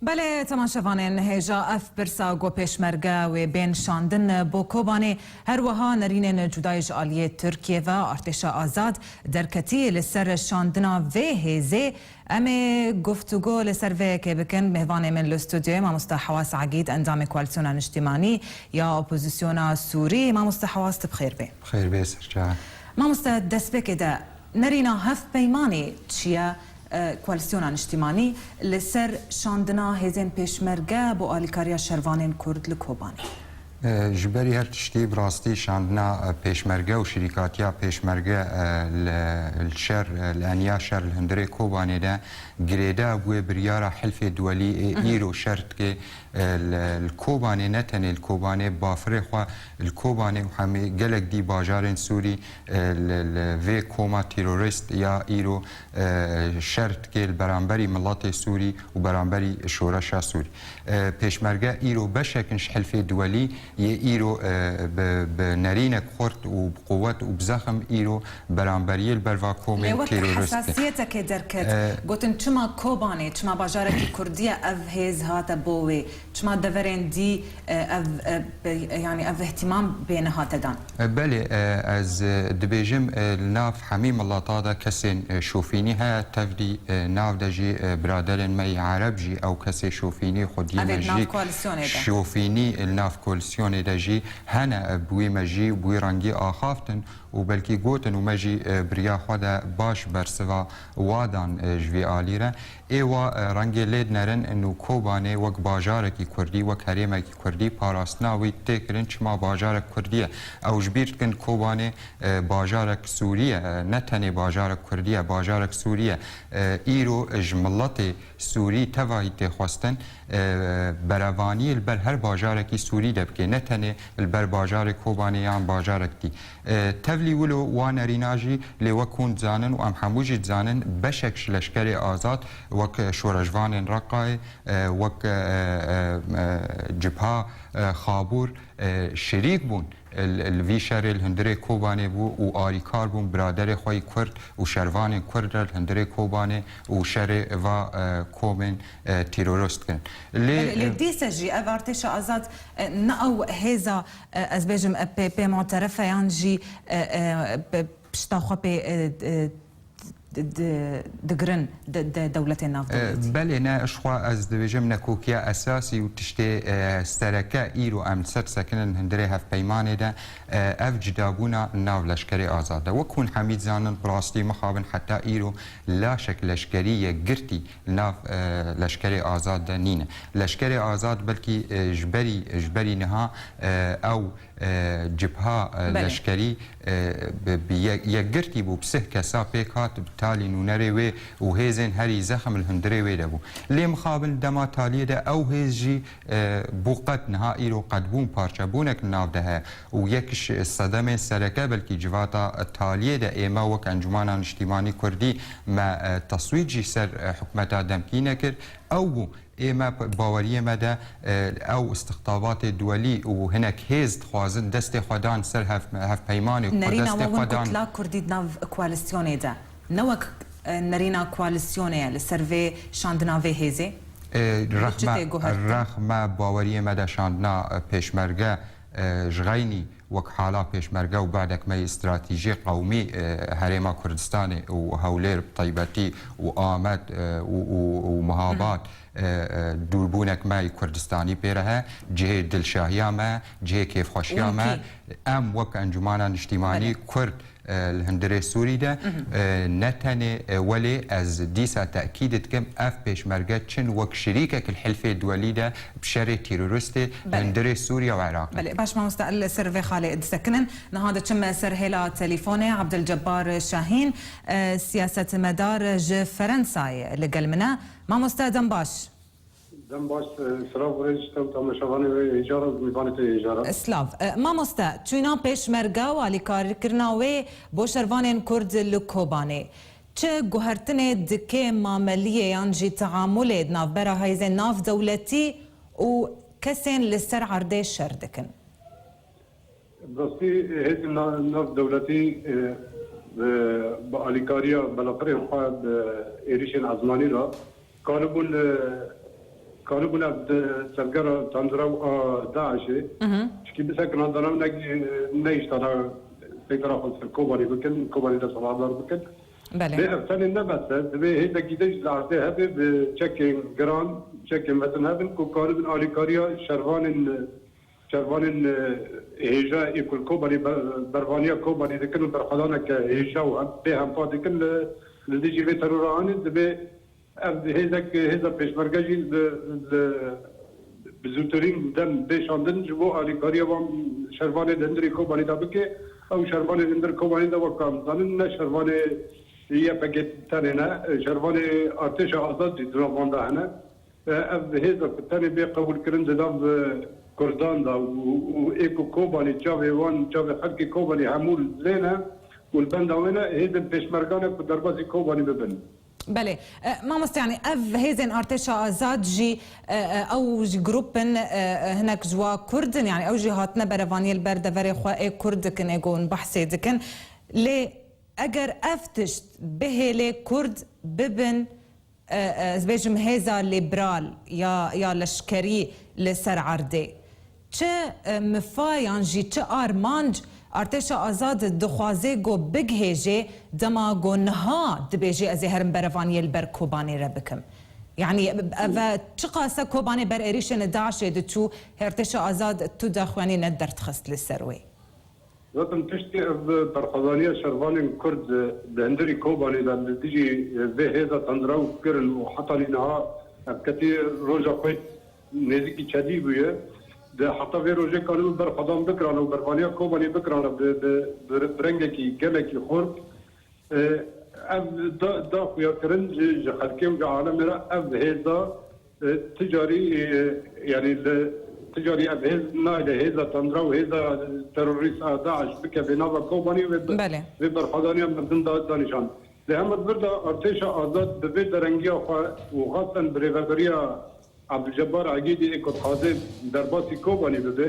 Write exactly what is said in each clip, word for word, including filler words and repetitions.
Belê, temaşevanên hêja, ev pirsa ku pêşmerge wê bên şandin bo Kobanê, her wiha nerînên cuda yê ji aliyê Tirkiyê ve artêşa azad derketî li ser şandina vê hêzê. Em ê guftûgo li ser vê yekê bikin. Mêvanê min li stûdyoyê mamosta Hewas Egîd, endamê Koalîsyona Niştimanî ya Opozisyona Sûrî. Mamosta Hewas, tu bi xêr bê. Bi xêr bê, Serçe. Mamosta, destpêkê de nerîna hevpeymanê çi ye, e, Koalîsyona Niştimanî li ser şandina hêzên pêşmerge bo alîkariya şervanên Kurd li Kobanê? E, ji berî her tiştî, bi rastî şandina, e, pêşmerge û şirîkatiya pêşmerge, e, li, li şer, e, li eniya şer li hundirê Kobanê de girêdayî bûye biryara Hilfê Duwelî ê îro şer dike, e, li, li Kobanê, ne tenê li Kobanê, bafirê xwe li Kobanê û hemî gelek dî bajarên Sûrî, e, li, li vê koma terorîst ya îro, e, şer dike li beramberî miletê Sûrî û beramberî şoreşa Sûrî. E, pêşmerge îro beşek in ji Hilfê Duwelî yê îro, e, bi, bi nerînek xurt û bi quwet û bi zexm îro beramberiyê li ber va komên terorîst dikin. Lê wek hesasiyetekê derket, e, gotin, çima Kobanê, çima bajarekî Kurdî ye, ev hêz hate bo wê? Çima deverên dî, e, ev, e, be-, yanî ev îhtîmam pê nehate dan? E, belê, e, ez, e, dibêjim, e, li nav hemî milata de kesên, e, şofînî heye, tevlî, e, nav de jî, e, biraderên me yê Ereb jî ew kesê şofînî xwediyê me jî, şofînî li nav koalîsyonê de jî hene, e, bi wî me jî bi wî rengî axaftin û belkî gotin û me jî, e, bi riya xwe de baş bersiva wa dan, e, ji vê alî re. Ê wa, e, rengê lê dinerin û Kobanê wek bajarekî Kurdî, wek herêmekî Kurdî parastina wî tê kirin, çima bajarek Kurdî ye. Ew ji bîr dikin Kobanê, e, bajarek Sûrî ye, e, ne tenê bajarek Kurdî ye, bajarek Sûrî ye. E, îro ji miletê Sûrî tevahî tê xwestin, e, berevaniyê li ber her bajarekî Sûrî de bike, ne tenê li ber bajarê Kobanê yan bajarek dî. E, tevlî wilo wa nerîna jî, lê wek hûn dizanin û em hemû jî dizanin, beşek ji leşkerê azad wek şoreşvanên Reqayê, e, wek, e, e, e, Cibha, e, Xabûr, e, şirîk bûn. Li, li vî şerê li hundirê Kobanê bû û alîkar bûn biraderê xwe yî Kurd û şervanên Kurd re li hundirê Kobanê û şerê va, e, komên, e, terorîst kirin. Lê, lê, lê e, dîse jî ev artêşa azad, e, ne ew hêza, e, ez bêjim, e, pê, pê muterefe yan jî, e, e, pe-, pişta xwe pê, e, e, di-, di-, digirin di-, di dewletên navdewletî? E, belê, ne, ji xwe ez dibêjim nekokiya esasî û tiştê, e, sereke îro em li ser disekinin hundirê hevpeymanê de, e, ev cidabûna nav leşkerê azad de. Wek hûn hemî dizanin, bi rastî mixabin heta îro laşek leşkerî yekgirtî li nav, e, leşkerê azad de nîne. Leşkerê azad belkî, e, ji berî, ji berî niha, e, ew e, cibha, e, leşkerî, e, bi, bi ye-, yekgirtî bû, bi sih kesa pêk hat, bi talî nûnerê wê û hêzên herî zexm li hundirê wê de bû. Lê mixabin dema taliyê de ew hêz jî, e, bû qet niha îro qetbûn, parçebûnek li nav de heye û yek ji sedemên sereke belkî civata taliyê de ê me wek Encûmana Niştîmanî Kurdî me, e, teswît jî ser, e, hikûmeta demkî nekir, ew bû. Ê me p-, baweriyê me de, e, ew istixtabatê duwelî û hinek hêz dixwazin destê xwe dan ser hev-, hevpeymanê ku destê xwe dan. Nerîna we hûn kutla Kurdî di nav koalîsyonê de, ne wek, e, nerîna koalîsyonê ye li ser vê şandina vê hêzê? E, rexme, rexme baweriyê me de şandina, e, pêşmerge, e, ji xeynî wek hala pêşmerge û badek me yê stratejî qewmî, e, Herêma Kurdistanê û Hewlêr bi taybetî û Amed, e, û, û, û Mihabad, e, e, dûrbûnek me yê Kurdistanî pê re he, cihê dilşahiya me, cihê kêfxweşiya me. Em wek Encûmana Niştîmanî Kurd, e, li hundirê Sûrî de, e, ne tenê, e, welê ez dîsa tekîd dikim, ev pêşmerge çin wek şirîkek li Hilfê Duwelî de bi şerê terorîstê li hundirê Sûriye û Iraqê. Belê, baş mamoste, li ser vê xalê disekinin. Niha diçim ser hêla telîfonê. Abdulcebbar Şahîn, e, siyasetmedar ji Ferensayê li gel min e. Mamoste, dem baş. Dem baş, e, silav birêz ji te û temaşevanê wê hêja re, mêvanê te hêja re. Silav. E, mamoste, çûna pêşmerge û alîkarkirina wê bo şervanên Kurd li Kobanê çi guhertinê dike mameliyê yan jî teamulê di navbera hêzên navdewletî û kesên li ser erdê şer dikin? Bi rastî hêzên na-, nav dewletî, e, bi, bi alîkariya belafirên xwe bi êrişên ezmanî re karibûn, e, Karibûn ev di tevgera tundra û a DAIŞê, çikî bisekina dana û ne-, nehiştana peyvera xwe ser Kobanî bikin, Kobanî desthilatdar bikin. Belê. Lê ev tenê ne bes e, divê hêzekî din jî li erdê hebe bi çekên giran, çekên mezin hebin ku karibin alîkariya şervanên, şervanên, e, hêja ê ku li Kobanî ber-, bervaniya Kobanî dikin û berxwedaneke hêja û hem-, bê hempa dikin li, li dijî vê terora anî divê Ev hêzek, hêza pêşmerge jî li, li, bi zûtirîn dem bê şandin ji bo alîkariya van şervanê di hundirê Kobanî de bike. Ew şervanê di hundir Kobanî de wek em zanin ne şervanê Y P G tenê ne, şervanê Artêşa Azad jî di nav van de hene. E, ev hêza ku tenê bê qebûlkirin di nav, e, Kurdan de û, û ê ku Kobanî çavê wan, çavê xelkê Kobanî hemû lê ne û li benda wê ne, hêzên pêşmergan e ku derbasî Kobanî bibin. Belê. E, mamoste, yanî ev hêzên Artêşa Azad jî, e, e, ew jî grûp in, e, e, hinek ji wa Kurd in, yanî ew jî hatine berevaniyê li ber deverê xwe ê Kurd dikin, ê ku hûn behsê dikin. Lê eger ev tişt bihêlê Kurd bibin, e, e, ez bêjim hêza lîberal ya, ya leşkerî li ser erdê, Çi, e, mifa yan jî çi armanc Artêşa Azad dixwaze ku bigihêje dema ku niha dibêje ez ê herim berevaniyê li ber Kobanê re bikim? Yanî ev çiqas e Kobanê ber êrîşên DAIŞê diçû, Artêşa Azad tu daxuyanî nederdixist li ser wê? Zaten piştî ev berxwedaniya şervanên Kurd li hundirî Kobanê de li dijî vê hêza tundra û kirin û hetanî niha ev ketî roja xwe nêzîkî çedî bûye. Di heta vê rojê kanîbû berxwedan bikirane û bervaniya Kobanê bikirane bi, bi, bi, bi rengekî gelekî xurt. E, ev da, da xuyakirin ji, ji xelkê û ji alemê re ev hêza, e, ti carî, e, yanî li ti carî ev hêz nayê hêza tundra û hêza terorîst a DAIŞ bikeve nava Kobanê û vê, Belê. vê berxwedaniya mezin da, danîşan. Li hember vir de Artêşa Azad bi vê derengiya xwe û xasten bi rêveberiya Abdulcebbar Egîdî ê ku dixwaze derbasî Kobanî bibe,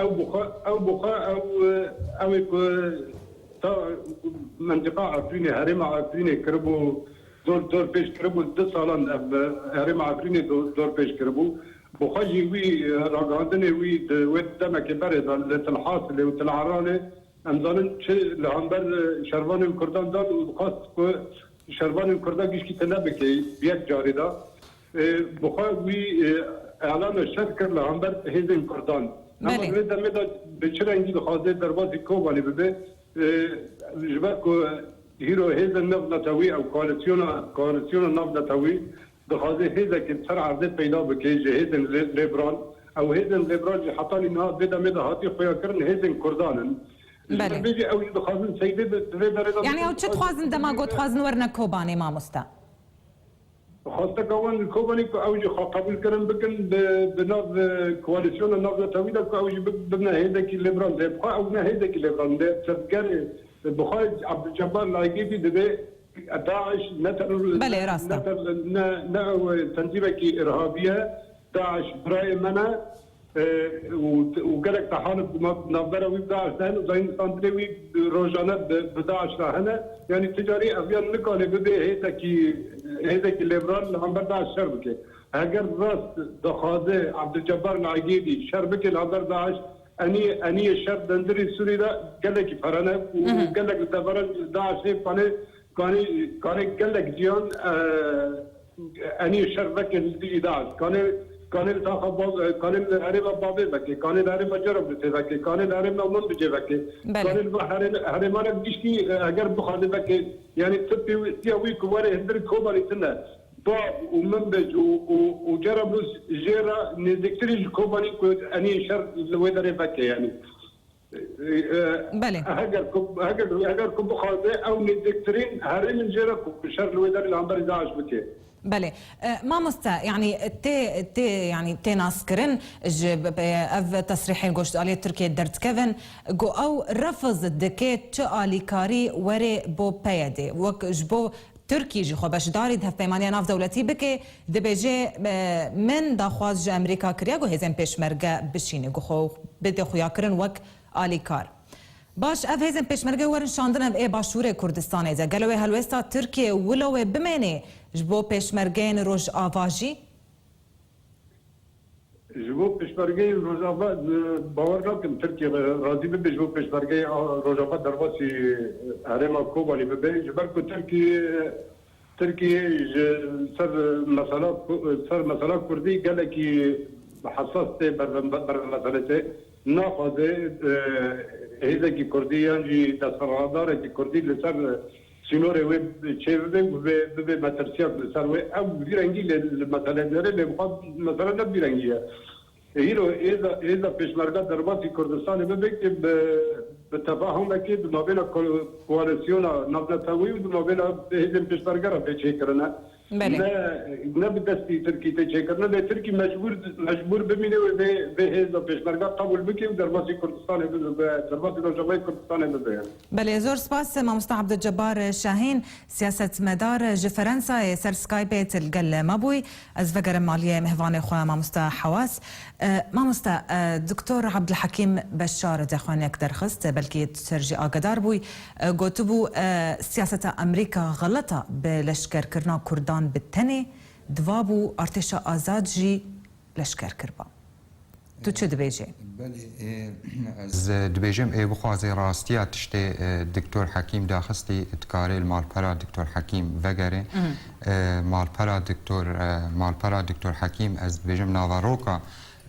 ew bi xwe, ew bi xwe, ew, ew ê ku ta mentiqa Efrînê, herêma Efrînê kiribû, dor, dor pêş kiribû, du salan ev herêma Efrînê do-, dor pêş kiribû. Bi xwe jî wî, e, ragihandinê wî di wê demekê berê de li Til Hasilê û Til Eranê Em zanin çi li hember, e, şervanên Kurdan dan û dixwest ku şervanên Kurda gişkî tune bike bi yek carê de. E, bi xwe wî, e, elana şer kir li hember hêzên Kurdan. Hema Belê. Di vê demê de bi çi rengî dixwaze derbasî Kobanê bibe, e, ji ber ku hîro hêzên navnetewî ew koalîsyona, koalîsyona navnetewî dixwaze hêzekê li ser erdê peyda bike ji hêzên lê-, lêbiral. Ew hêzên lêbiral jî hetanî niha vê demê de hatî xuyakirin hêzên Kurdan in. Ji Belê. ber vê jî ew jî dixwazin seydê di, di vê berê de Yanî bikin. ew çi dixwazin dema got dixwazin werine Kobanê mamoste? Xwesteka wan li Kobanê ku ew jî xwe qebûl kirin bikin bi, bi nav, e, koalîsyona navnetewî de ku ew jî bi-, bibine hêzekî lêbiral. Lê bi xwe ew ne hêzekî lêbiral. Lê tevgerê, bi xwe Abdulcebbar Laygêdî divê DAIŞ ne teror, Belê, ne, rast e. ne ter-, ne, ne ew tenzîmekî irhabî ye. DAIŞ birayê me ne, e, û, û gelek tehaluf di nav-, navbera wî bi DAIŞ de hene û zayîn standinê wî rojane bi, bi DAIŞ re hene. Yanî ti carî ev yan nikane bibe hêzekî, hêzekî lêbiral li hember DAIŞ şer bike. Heger rast dixwaze Abdulcebbar Laygêdî şer bike li hember DAIŞ, enî, enî şer di hundirê Sûrî de gelekî perene û Hı hı. gelek li deveran DAIŞê kanê, kanê, kanê gelek ciyan, e, enî şer veke li dijî DAIŞ. Kanê, kanê li taxa Ba-, kanê li herêma Babê veke, kanê li herêma Cerablusê veke, kanê li herêma Minbicê veke, Belê. kanê li va herê-, herêmana gişkî, e, eger bixwaze veke, yanî tu pêwîstiya wî ku were hundir Kobanî tune. Bab û Minbic û, û, û Cerablus jê re nêzîktirî ji Kobanî ku enî şer li wê derê veke, yanî. E, e, Belê. heger ku, heger, heger ku bixwaze ew nêzîktirîn herêmin jê re ku şer li wê derê li hemberî DAIŞ bike. Belê. E, mamoste, yanî tê, tê, yanî tê naskirin ji b-, b-, ev tesrîhên goşdariyê Tirkiyê derdikevin, ku ew refiz dike çi alîkarî were bo P Y D. Wek ji bo Tirkî jî xwe beşdarî di hevpeymaniya navdewletî bike, dibêje, e, min daxwaz ji Amerîka kiriye ku hêzên pêşmerge bişîne, ku xwe bide xuyakirin wek alîkar. Baş, ev hêzên pêşmerge werin şandin ev ê Başûrê Kurdistanê de. Gelo wê helwêsta Tirkiyê wilo wê bimêne ji bo pêşmergeyên Rojava jî? Ji bo pêşmergeyên Rojava, e, bawer nakim Tirkiye razî bibe ji bo pêşmergeyên, a, Rojava derbasî herêma Kobanê bibe. Ji ber ku Tirkiye, Tirkiye ji ser mesela Ku-, ser mesela Kurdî gelekî hesas tê, berve, berve meselê tê. Naxwaze, e, hêzekî Kurdî yan jî desthilatdarekî Kurdî li ser sînorê wê çêbibe û bibe, bibe metirsiyak li ser wê. Ew vî rengî li, li mesele dinêre, lê bi xwe mesele ne vî rengî ye. Îro hêza, hêza pêşmerge derbasî Kurdistanê bibe ki bi, bi tefahumekê di navbêna ko-, koalîsyona navneteweyî û di navbêna hêzên pêşmerge re tê çêkirine. Belê. Ne, ne bi destî Tirkî tê çêkirine, lê Tirkî mecbûr, mecbûr bimîne wê vê, vê hêza pêşmerge qebûl bike û derbasî Kurdistanê bibe, derbasî Rojavayê Kurdistanê bibe. Belê, zor spas, mamosta Abdulcebbar Şahîn, siyasetmedar ji Ferensayê ser Skypeê tu li gel me bûyî. Ez vegerim maliyê mêvanê xwe, mamosta Hewas. E, mamosta, e, Doktor Abdulhekîm Beşar dexwanek derxist, belkî tu ser jî agadar bûyî. E, gotibû, e, siyaseta Amerîka xelet e bi leşkerkirina Kurdan bi tenê, divabû artêşa azad jî leşker kiriba. Tu çi dibêjî? Belê, e, ez dibêjim, ê bixwaze rastiya tiştê, e, Doktor Hekîm daxistî, dikarê li malpera Doktor Hekîm vegere. Mhm. E, malpera Doktor, e, malpera Doktor Hekîm, ez dibêjim naveroka,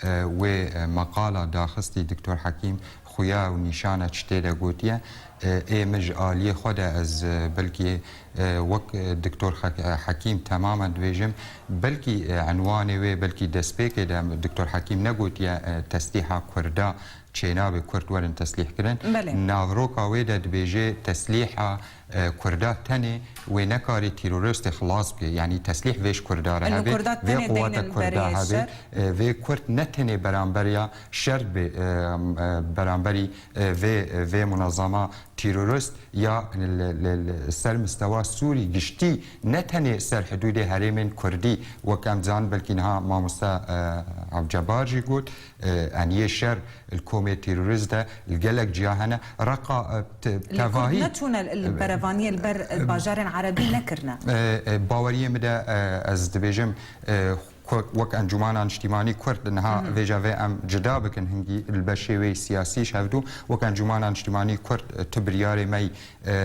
e, wê, e, meqala daxistî Doktor Hekîm xuya û nîşana çi tê de gotiye. E, ê min ji aliyê xwe de ez, e, belkî, e, wek, e, Doktor Hek-, e, Hekîm temamen dibêjim, belkî, e, enwanê wê, belkî destpêkê de Doktor Hekîm negotiye, e, teslîha Kurda çênabe, Kurd werin teslîh kirin. Belê. Navroka wê de dibêje teslîha, e, Kurda tenê wê nekarê teroristê xilas bike. Yanî teslîh vê ji Kurda re hebe, vê quweta Kurda hebe, e, vê Kurd ne tenê beramberiya şer be, e, e, beramberî, e, vê, vê munezama terorist ya li, li, li ser mistewa Sûrî giştî ne tenê ser hidûdê herêmên Kurdî, wek em dizanin belkî niha mamosta, e, Abdulcebbar jî got, e, eniyê şer li komê terorist de li gelek ciya hene. Reqa, e, te-, Lê Kurd tevahî neçûne li berevaniyê li ber, e, bajarên erebî nekirine. E, e, baweriyê min de, e, ez dibêjim, e, Kurd, wek Encûmana Niştîmanî Kurd niha vêca vê em cida bikin hingî li beşê wê siyasî ji hevdû, wek Encûmana Niştîmanî Kurd, e, tu biryarê me yî, e, e,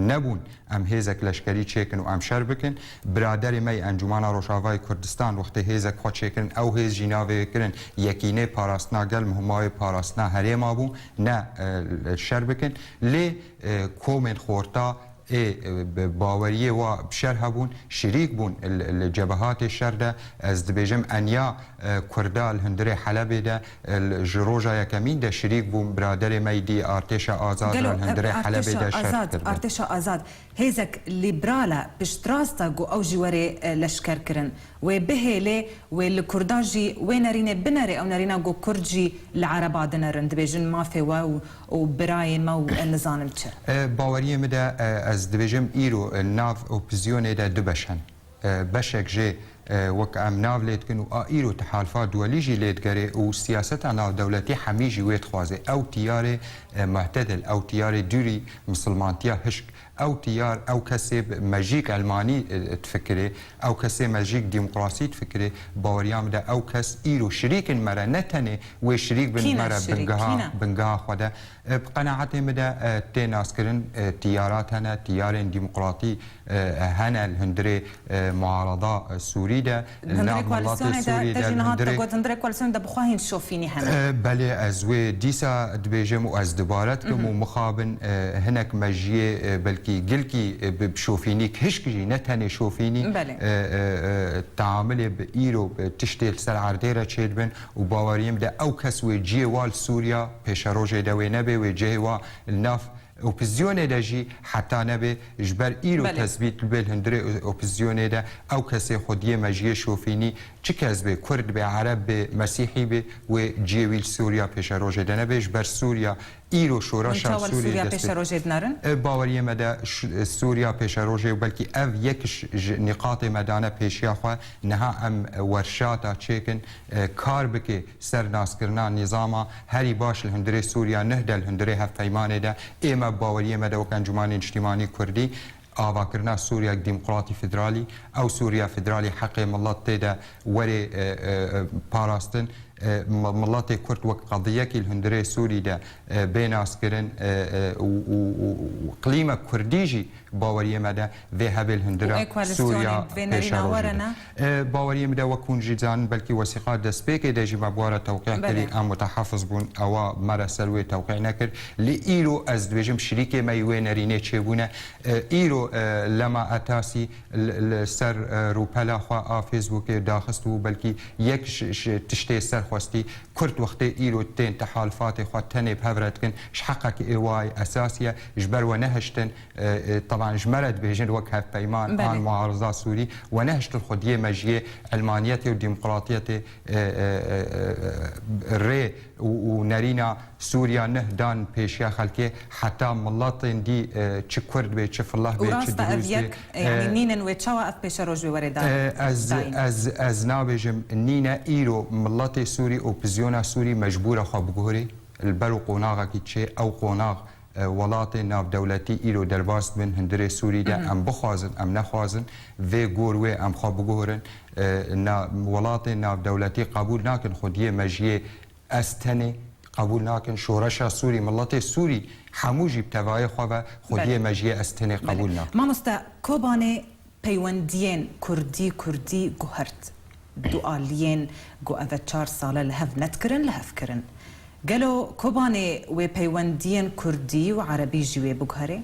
nebûn em hêzek leşkerî çêkin û em şer bikin. Biraderê me yî Encûmana Rojavayê Kurdistan wextê hêzek xwe çêkirin, ew hêz jî navê kirin Yekînê Parastina Gel, muhima wê parastina herêma bû, ne, e, şer bikin. Lê, e, komên xorta ê, e, bi baweriyê wa bi şer hebûn, şirîk bûn li, li cebehatê şer de. Ez dibêjim eniya, e, Kurda li hundirê Helebê de, e, li, ji roja yekemîn de şirîk bûn, biraderê me yî dî artêşa azad re li hundirê Helebê de şer kirdin. Artêşa azad, hêzek lîberal e, piştrast e ku ew jî were, e, leşker kirin. Wê bihêlê, wê li Kurda jî wê nerînê binere, ew nerîna ku Kurd jî li Ereba dinerin, dibêjin mafê we û, û birayên me û, e, nizanim çi. E, baweriyê min de, e, ez dibêjim îro, e, nav opozîsyonê de du beş hene. E, beşek jê, e, wek em nav lê dikin û a îro tehalfa duwelî jî lê digere û siyaseta navdewletî hemî jî wê dixwaze. Ew tiyarê, e, muhtedil, ew tiyarê dûrî misilmantiya hişk, Ew tiyar, ew kesê bi mejîk elmanî, e, difikirê, ew kesê mejîk demokrasî difikirê, baweriya min de ew kes îro şirîkin me re, ne tenê wê şirîk bin me re bingeha, bingeha xwe de. E, bi qenaetê min de, e, tê naskirin, e, tiyarat hene, tiyarên demokratî, e, hene li hundirê, e, muarada, e, Sûrî de, li nav miletê Sûrî de, li hundirê. Te jî niha te got hundirê koalîsyonê de bi xwe hîn şofînî hene. E, belê, ez wê dîsa dibêjim û ez dibare dikim û mixabin, e, hinek mejiyê, e, belkî gilkî, e, bi, bi şofînîk hişk jî, ne tenê şofînî, e, e, e, teamilê bi îro, bi tiştê li ser erdê re çêdibin û baweriyê min de ew kes wê ciyê wa li Sûriya pêşerojê de wê nebe, wê cihê wa li nav Opozîsyonê de jî heta nebe, ji ber îro tesbît bê li hundirê opozîsyonê de ew kesê xwediyê mejiyê şofînî, çi kes bê, kurd bê, ereb bê, mesîhî bê, wê ciyê wî li Sûriya pêşerojê de nebe, ji ber Sûriya îro şoreşa Sûriyê dest pê. E, baweriyê me de ş-, Sûriya pêşerojê û belkî ev yek ji, ji nîqatê me dane pêşiya xwe, niha em werşata çêkin, e, kar bike, Ser naskirina nîzama herî baş li hundirê Sûriya neh de li hundirê hevpeymanê de ê me bi baweriyê me de wek Encûmanê Niştîmanî Kurdî Avakirina Sûriyek Demokratî Federalî, ew Sûriya Federalî heqê milet tê de were, e, e, e, parastin, e, mi-, miletê Kurd wek qediyekî li hundirê Sûrî de, e, bê naskirin, e, e, û, û, û, û qilîmek Kurdî jî baweriyê me de vê hebê li hundira Û ê koalîsyonê Sûriya bi vê nerîna pêşerojê were de. Ne? E, baweriyê min de wek hûn jî dizanin, belkî wesîqa destpêkê de jî me bi we re tewqî Belê. Kirî, em mutehafiz bûn, ewa me re ser wê tewqî nekir. Lê îro ez dibêjim şirîkê me yî wê nerînê çêbûne. E, îro, e, Lema Etasî li, li ser, e, rûpela xwe a Facebookê daxist bû, belkî yek ji, ji tiştê ser xwestî Kurd wextê îro tên tehalifatê xwe tenê bi hev re dikin, ji heqek ê wayê esasî ye, ji ber we nehiştin, e, e, teban ji me re dibêjin wek hevpeyman Belê. An muariza Sûrî, we nehiştin xwediyê mejiyê elmaniyetê û demokratiyetê, e, e, e, e, rê û, û nerîna Sûriya neh dan pêşiya xelkê, heta miletên dî, e, çi Kurd bê, çi Fillah Û bê, çi rast e ev Dirûz bê, yek, e, yanî e, nînin wê çawa ev pêşeroj wê were da, e, ez, dayîn? Ez, ez nabêjim nîne, îro miletê Sûrî, opozîsyona Sûrî mecbûr e xwe biguhurê. Li ber û qonaxekî çê, ew qonax, e, welatê navdewletî îro derbas dibin hundirê Sûrî de, Hı hı. Em bixwazin, em nexwazin, vê gor wê em xwe biguhurin. E, na, welatê navdewletî qebûl nakin xwediyê mejiyê ez tenê qebûl nakin. Şoreşa Sûrî, miletê Sûrî hemû jî bi tevayê xwe ve xwediyê Belê. Mejiyê ez tenê Belê. Qebûl nakin. Mamoste, Kobanê peywendiyên Kurdî-Kurdî guhert. Du aliyên ku ev çar sal e li hev nedikirin, li hev kirin. Gelo Kobanê wê peywendiyên Kurdî û Erebî jî wê biguherê?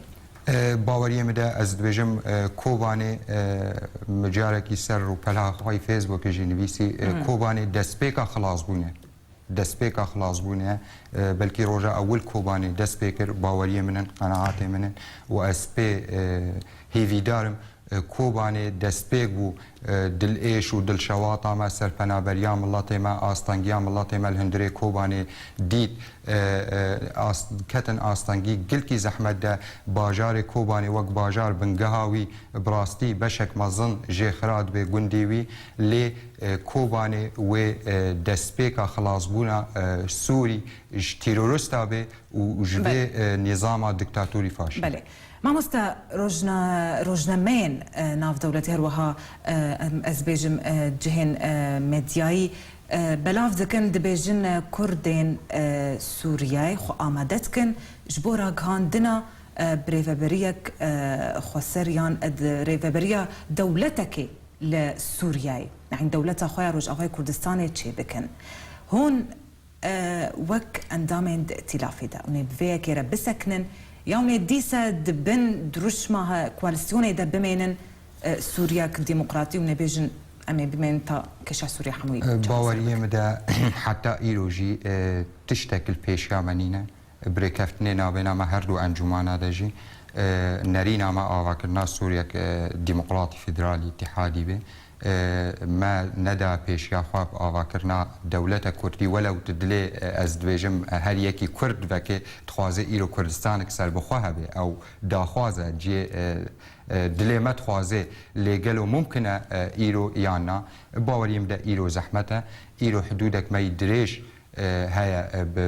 E, baweriyê min de ez dibêjim, e, Kobanê, e, min carekî ser rûpela xwe yê Facebookê jî nivîsî, e, Hı. Kobanê destpêka xilasbûnê. Destpêka xilasbûnê, e, belkî roja ewil Kobanê dest pê kir, baweriyê min in, qenaatê min in û ez pê, e, hêvîdar im. E, Kobanê destpêk bû, e, dilêş û dilşewata me, serpenaberiya miletê me, astengiya miletê me li hundirê Kobanê dît. E, e, as-, ketin astengî gilkî zehmet de, bajarê Kobanê wek bajar bingeha wî, bi rastî beşek mezin jê xira dibe gundê wî, lê, e, Kobanê wê, e, destpêka xilasbûna, e, Sûrî ji terorista be û ji vê, Belê. E, nîzama diktatorî faşî. Belê. Mamoste, rojna-, rojnameyên, e, navdewletî her wiha, e, em, ez bêjim, e, cihên, e, medyayî, e, belav dikin, dibêjin, e, Kurdên, e, Sûriyeyê xwe amade dikin ji bo ragihandina, e, birêveberiyek, e, xweser yan, e, di rêveberiya dewletekê li Sûriyeyê. Yanî dewleta xwe ya Rojavayê Kurdistanê çêbikin. Hûn e, wek endamên di îtîlafê de, hûn ê bi vê yekê re bisekinin, ya hûn ê dîse di bin dirûşma he-, koalîsyonê de bimênin, e, Sûriyek demokratî, hûn ê bêjin, em ê bimênin ta kêşa Sûriye hemûyî E, çareser baweriyê bikin? Min de heta îro jî, e, tiştek li pêşiya me nîne. Bi rêkeftinê navbêna me her du encûmana de jî, e, nerîna me avakirina Sûriyek, e, demokratî, federalî, îtîhadî be. E, me neda pêşiya xwe bi avakirina dewleta Kurdî, welew tu dilê, e, ez dibêjim, e, her yekî Kurd vekê dixwaze îro Kurdistanek serbixwe hebe, ew daxwaz e, cihê, e, e, dilê me dixwaze, lê gelo mumkin e, e, îro yan na? Baweriyê min de îro zehmet e, îro hidûdek me yî dirêj, e, heye, e, bi,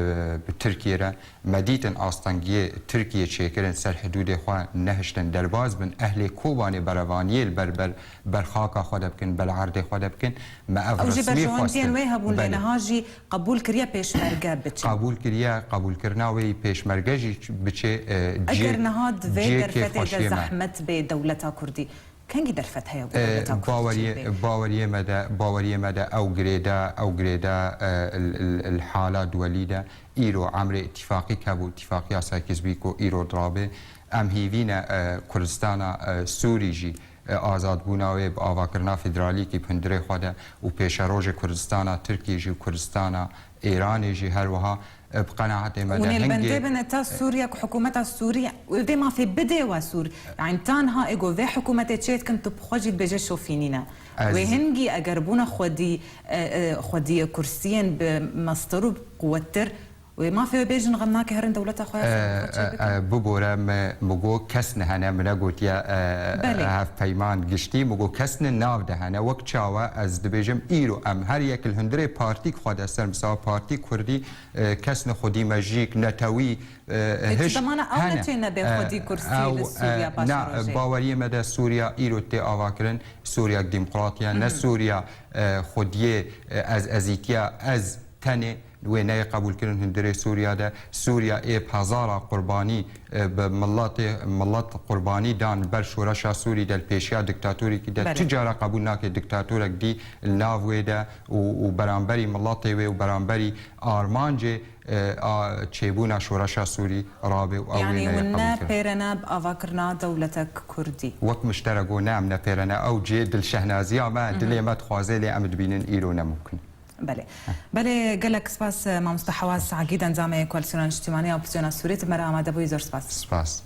bi Tirkiyê re. Me dîtin astengiyê Tirkiyê çêkirin ser hidûdê xwe, nehiştin derbas bin. Ehlê Kobanê berevaniyê li ber, ber, ber xaka xwe de bikin, ber erdê xwe de bikin. Me ev Ew jî resmî berjewendiyên xwestin. Wê hebûn, lê Belê. Niha jî qebûl kiriye pêşmerge biçe. Qebûl kiriye, qebûlkirina wê yî pêşmerge jî biçe, e, cihê, Eger niha di vê cihê derfetê de kêfxweşiyê me. Zehmet bê dewleta Kurdî, Kengî derfet heye ku E, dewleta Kurd baweriyê, çêbe? Baweriyê me de, baweriyê me de ew girêda, ew girêda, e, il, il, il hala duwelî de îro emrê îtîfaqî hebû, îtîfaqiya Sykes-Picot îro dirabe. Em hîvî ne, e, Kurdistana, e, Sûrî jî, e, azadbûna wê bi avakirina federalîkî bi hundirê xwe de û pêşerojê Kurdistana Tirkiyê jî û Kurdistana Îranê jî her wiha, e, bi qenaetê me de Hûn ê li bendê hingê bin heta Sûriye ku hikûmeta Sûrî vê mafê bidê we Sûr. Yanî tanha ê ku vê hikûmetê çê dikin, tu bi xwe jî dibêje şofînî ne. Ez Wê hingî eger bûna xwedî, e, e, xwedî kursiyên bi mestir û bi quwettir Wê mafê wê bêjin xem nake herin dewleta xwe ya ser xwe çêbikin. Bibore me, mi got kes nehene, mi negotiye Belê. Hevpeyman giştî, mi got kes ne nav de hene. Wek çawa ez dibêjim îro em her yek li hundirê partîk xwe de ser, misal partîk kurdî, kes ne xwedî mejîk, netewî, Hiç hişt zamana ew hene. Neçê nebe xwedî kursî li Sûriya paşerojê. Baweriyê me de Sûriya îro tê avakirin Sûriyek demokratiye, ne Sûriya xwediyê ez ezîtiya ez tenê wê neyê qebûlkirin hundirê Sûriya de. Sûriya ê bi hezara qurbanî, bi miletê, milet qurbanî dan ber şoreşa Sûrî de li pêşiya diktatorîkî de. Belê. Tu cara qebûl nake diktatorek dî li nav wê de û, û beramberî miletê wê û beramberî armancê, e, a çêbûna şoreşa Sûrî rabe û ew wê Yanî neyê hûn ne qebûlkirin. Pêrene bi avakirina dewletek kurdî. Wek min ji te re got, ne, em ne pêrene. Ew cihê dilşehnaziya me, dilê me dixwaze, lê em dibînin îro ne mumkin. Belê. Belê, gelek spas, e, mamoste Hewaz Egîd, endamê Koalîsyona Niştimanî ya Opozîsyona Sûriyê, tu me re amade bûyî, zor spas. Spas.